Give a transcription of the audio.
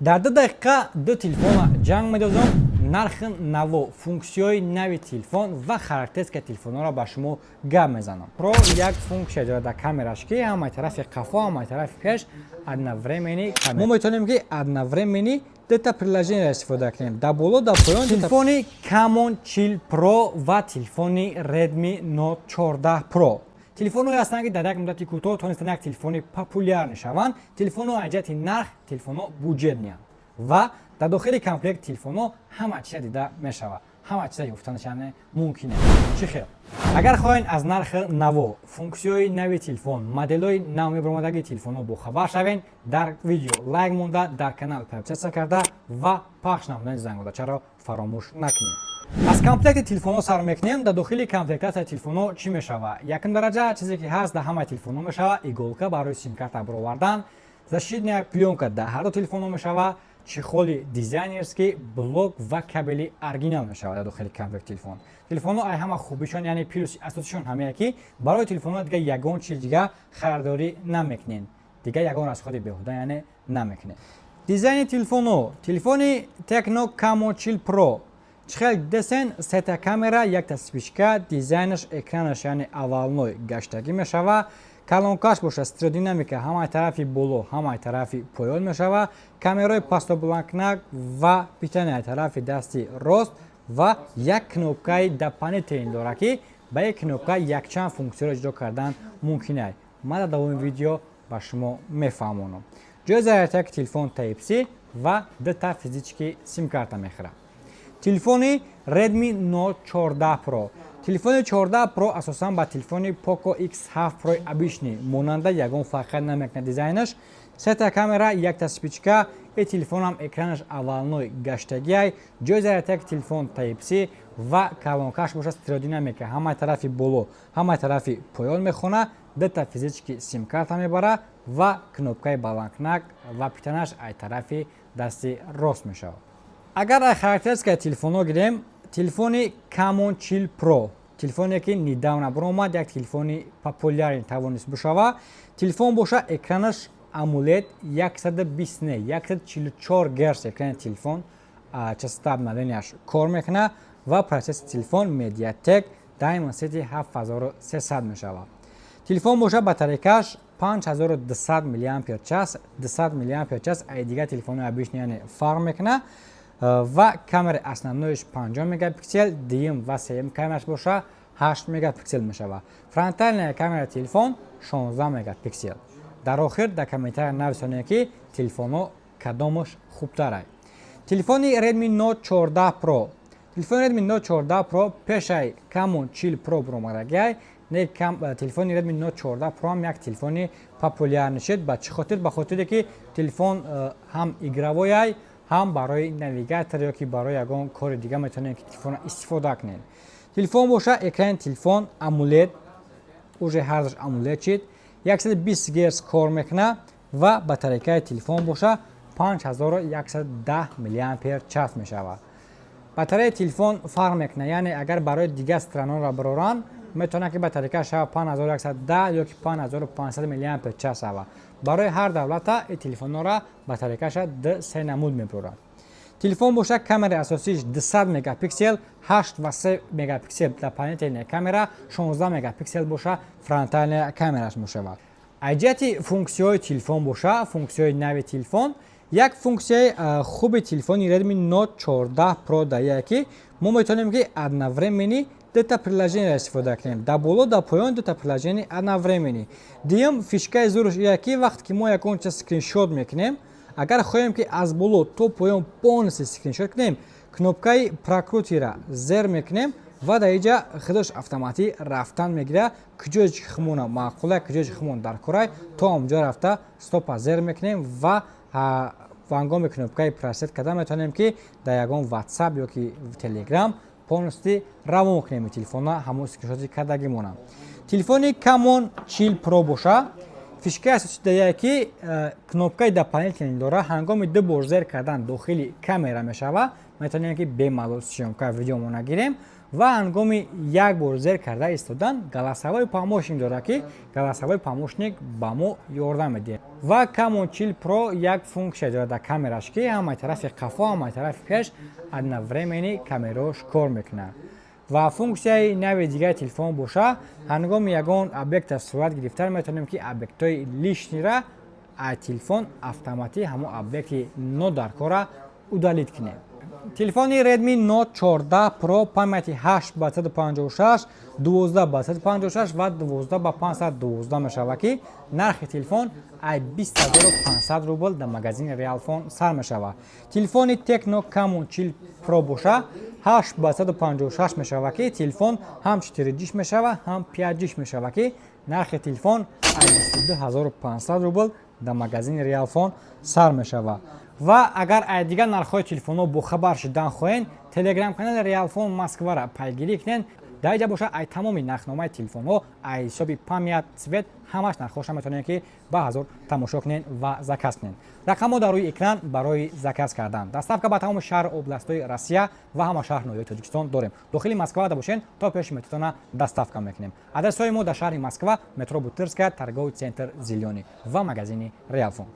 Дар 2 дақиқа ду телефона ҷанг медозам, нархи наво, функсияҳои нави телефон ва характеристикаи телефонҳоро ба шумо гап мезанам. Про як функсия дорад дар камераш, ки ҳамаи тарафи қафо, ҳамаи тарафи пеш одновременно мо метавонем, ки одновременно дута приложение истифода кунем, дар боло, дар поён. Телефони Camon 40 Pro ва телефони Redmi Note 14 Pro телефонҳое ҳастанд, ки дар як муддати кӯтоҳ тонистанд як телефони популяр мешаванд. Телефонҳо аз ҷиҳати нарх телефонҳо бюджетный анд ва дар дохили комплект телефонҳо ҳама чиза дида мешавад, ҳама чиза ёфтанашане мумкин аст. Чӣ хел? Агар хоҳед аз нархи наво, функсияҳои нави телефон, моделҳои нав мебаромадагии телефонҳо бохабар шавед, дар видео лайк монда, дар канал подписаться карда ва пахш намудани зангулачаро фаромӯш накунед. Аз комплекти телефонҳо сар мекунем. Дар дохили комплектатсияи телефонҳо чӣ мешавад? Якум дараҷа чизе, ки ҳаст, дар ҳамаи телефонҳо мешавад: иголка барои симкарта баровардан, защитная плёнка дар ҳар ду телефонҳо мешавад, чехоли дизайнерский, блок ва кабели оригинал мешавад дар дохили комплект телефон. Телефонҳо ай ҳама хубишон, яъне плюси асосишон ҳамее, ки барои телефонҳо дига ягон чиз дига харидорӣ намекунед, дига ягон расходи беҳуда яъне намекунед. Дизайни телефонҳо. Телефони Tecno Camon 40 Pro чӣ хел десен: сета камера, якта вспышка, дизайнаш, экранаш, яъне овальный гаштагӣ мешавад. Колонкаш боша стереодинамика, ҳамаи тарафи боло, ҳамаи тарафи поён мешавад. Камераи пастобаландкунак ва питания тарафи дасти рост ва як кнопкаи дополнительный дорад, ки ба як кнопка якчанд функсияро иҷро кардан мумкин аст. Ман дар давоми видео ба шумо мефаҳмонам. Ҷои зарядки телефон Type-C ва дута физический симкарта мехӯрад. Телефони Redmi Note 14 Pro. Телефони 14 Pro асосан ба телефони Poco X7 Pro обычный монанда, ягон фарқият намекунад дизайнаш. Сета камера, якта вспышка. И телефонам экранаш овальный гаштагиай, ҷои зарядки телефон Type-C ва колонкаш бошад стереодинамика, ҳамаи тарафи боло, ҳамаи тарафи поён мехона, дута физический симкарта мебара ва кнопкаи баландкунак ва питания ш ай тарафи дасти рост мешавад. Агар ай характеристикаи телефонҳо гирем, телефони Camon 40 Pro, телефоне, ки недавно баромад, як телефони популярный тавонист бишава. Телефон боша экранаш AMOLED, 120 не, 144 герц экрани телефон, частота обновления ш кор мекунад ва процессори телефон MediaTek Dimensity 7300 мешавад. Телефон боша батарейкаш 5200 мАч, 200 мАч ай дигар телефонҳои обычный яъне фарқ мекунад ва камераи основной ш 50 мегапиксел, дуюм ва сеюм камераш боша 8 мегапиксел мешавад. Фронтальная камера телефон 16 мегапиксел. Дар охир дар комментария нависонед, ки телефонҳо кадомаш хубтарай. Телефони Redmi Note 14 Pro. Телефони Redmi Note 14 Pro пешай Camon 40 Pro баромадагиай. Не, телефони Redmi Note 14 Pro ҳам як телефони популярный шуд. Ба чӣ хотир? Ба хотире, ки телефон ҳам игровой ай, ҳам барои навигатор ё ки барои ягон кори дига метавонед, ки телефонро истифода кунед. Телефон боша экрани телефон AMOLED, уже ҳардаш AMOLED шид, 120 герц кор мекунад ва батарейкаи телефон боша 5110 мАч мешавад. Батареяи телефон фарқ мекунад, яъне агар барои дигар страна ро бароранд, метавонад, ки батарейка шава 5110 ё ки 5500 мАч шава. Барои ҳар давлата ин телефонҳоро батарейкаша д се намуд мебурад. Телефон боша камераи асосиш 200 мегапиксел, 8 ва 3 мегапиксел дополнительная камера, 16 мегапиксел боша фронтальная камераш мешавад. Аз ҷиҳати функсияҳои телефон боша, функсияҳои нави телефон, як функсияи хуби телефони Redmi Note 14 Pro дая, ки мо метавонем, ки одновременно дута приложение истифода кунем, дар боло, дар поён дута приложение одновременно. Дуюм фишкаи зуруш ия, ки вақте ки мо ягон чиз скриншот мекунем, агар хоҳем, ки аз боло то поён полностью скриншот кунем, кнопкаи прокрутки ра зер мекунем ва дар инҷа худаш автоматӣ рафтан мегирад. Куҷое ки хумона маъқула, куҷое ки хумон дар корай, то онҷо рафта стопа зер мекунем ва ҳангоми кнопкаи просмотр кардан метавонем, ки дар ягон WhatsApp ё ки Telegram полностью равон кунем телефона, ҳамон скриншоти кардагӣ монад. Телефони Camon 40 Pro боша фишкаи асосӣ дая, ки кнопкаи дополнительный дора. Ҳангоми ду бор зер кардан дохили камера мешава, метавонем, ки бемалол съёмка видеомона гирем. Ва ҳангоми як бор зер карда истодан голосовой помощник дорад, ки голосовой помощник ба мо ёрдам медиҳад. Ва Camon 40 Pro як функсия дорад дар камераш, ки ҳамаи тарафи қафо, ҳамаи тарафи пеш одновременно камераош кор мекунад. Ва функсияи нави дигари телефон боша, ҳангоми ягон объекта сурат гирифтан метавонем, ки объектҳои лишний ра аз телефон автоматӣ, ҳамон объекти нодаркора удалить кунем. Телефони Redmi Note 14 Pro памяти 8 ба 156, 12 ба 156 ва 12 ба 512 мешавад, ки нархи телефон ай 20 500 рубл дар магазини Realfon сар мешавад. Телефони Tecno Camon 40 Pro боша, 8 ба 156 мешавад, ки телефон ҳам 4G мешавад, ҳам 5G мешавад, ки нархи телефон ай 22 500 рубл дар магазини Realfon сар мешавад. Ва агар ай дигар нархҳои телефонҳо бохабар шудан хоҳед, телеграм-канали Realfon Москваро пайгирӣ кунед. Дар инҷа боша, ай тамоми нархномаи телефонҳо, ай ҳисоби память, цвет, ҳамаш нархҳоша метавонед, ки ба ҳазор тамошо кунед ва заказ кунед. Рақамҳо дар рӯи экран барои заказ кардан. Доставка ба тамоми шаҳр, областҳои Россия ва ҳама шаҳр, ноҳияи Тоҷикистон дорем. Дохили Москва бошен, то пеши метротона доставка мекунем. Адресҳои мо дар шаҳри Москва, метро Бутырская, торговый центр Зелёный ва магазини Реалфон.